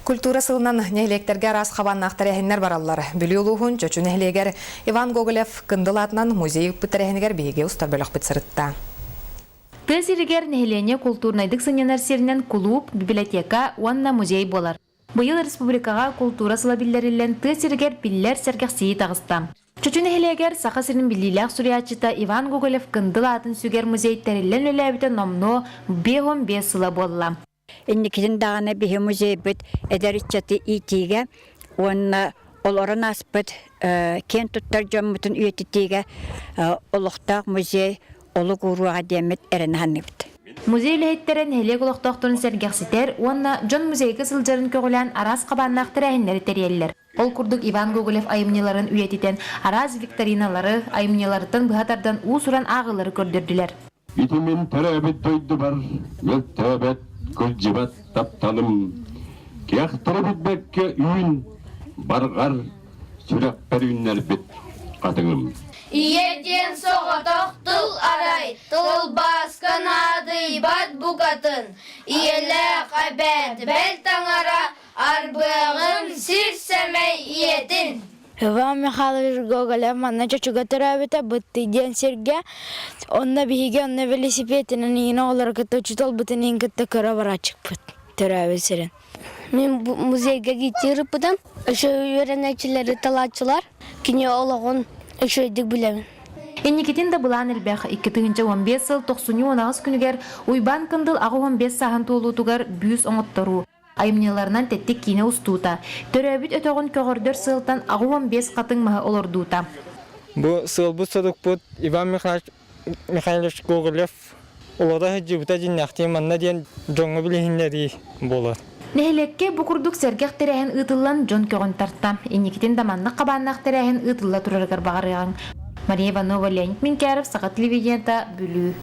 Культура сылынан нэһилиэктэргэ араас хабааннаах тэрээһиннэр бараллар. Бүлүү улууһун Чочу нэһилиэгэр Иван Гоголев Кындыл аатынан музей ыыппыт тэрээһинигэр биһиги устар бөлөхпүт сырытта. Тыа сиригэр нэһилиэнньэ култуурнайдык сынньанар сиринэн кулууп, библиотека уонна музей буолар. Быйыл республикаҕа култуура сыла биллэриллэн тыа сиригэр биллэр сэргэхсийии таҕыста. Чочу нэһилиэгэр Саха сирин биллиилээх суруйааччыта Иван Гоголев-Кындыл аатын сүгэр музей тэриллэн үлэлээбитэ номнуо 55 сыла буолла. Инникитин даҕаны биһи музейбыт эдэр ыччаты иитиигэ уонна олорон ааспыт киэн туттар дьоммутун үйэтитиигэ олохтоох музей олук ууруоҕа диэммит эрэнэ саныыбыт. Музей үлэһиттэрэ нэһилиэк олохтоохторун сэргэхситэр уонна дьон музейга сылдьарын көҕүлээн араас хабааннаах тэрээһиннэри тэрийэллэр. Ол курдук Иван Гоголев айымньыларын үйэтитэн араас викториналары, айымньыларыттан быһа тардан уус-уран ааҕыылары көрдөрдүлэр. Ити мин төрөөбүт дойдубар мөлтөөбөт, кырдьыбат тапталым, киэхтэри билбэккэ үүн, барҕар, сүрэхпэр үүннэрбит хатыҥым. Ийэ диэн соҕотох тыл арай, тылбааска наадыйбат букатын, ийэлээх эбээт бэл таҥара арбыаҕын сир сэмэй ийэтин. Иван Михайлович Гоголев манна Чочуга төрөөбүтэ Быттый диэн сиргэ. Онно биһиги онно велосипединэн иҥин оҕолору кытта учууталбытын иһин кытта көрө барааччыкпыт төрөөбүт сирин. Мин музейга гитарыппытым. Өссө үөрэнээччилэри талааччылар. Кини олоҕун үчүгэйдик билэбин. Инникитин да былаан элбэх. 2015 сыл тохсунньу 18 күнүгэр Уйбаан Кындыл 85 сааһын туолуутугар бүүс оҥотторуу, Айымньыларынан тэттик киинэ устуута, төрөөбүт өтөҕүн көҕөрдөр сыалтан 85 хатыҥ маһы олордуута. Бу сыалбыт-сорукпут Иван Михайлович Гоголев олоро сылдьыбыта дьиннээхтии манна диэн дьоҥҥо билиһиннэрии буолар. Нэһилиэккэ бу курдук сэргэх тэрээһин ыытыллан дьон көҕүн тарта. Инникитин да маннык хабааннаах тэрээһин ыытылла турарыгар баҕарыаҕыҥ. Мария Иванова, Леонид Минкяров, Саха телевидениета, Бүлүү.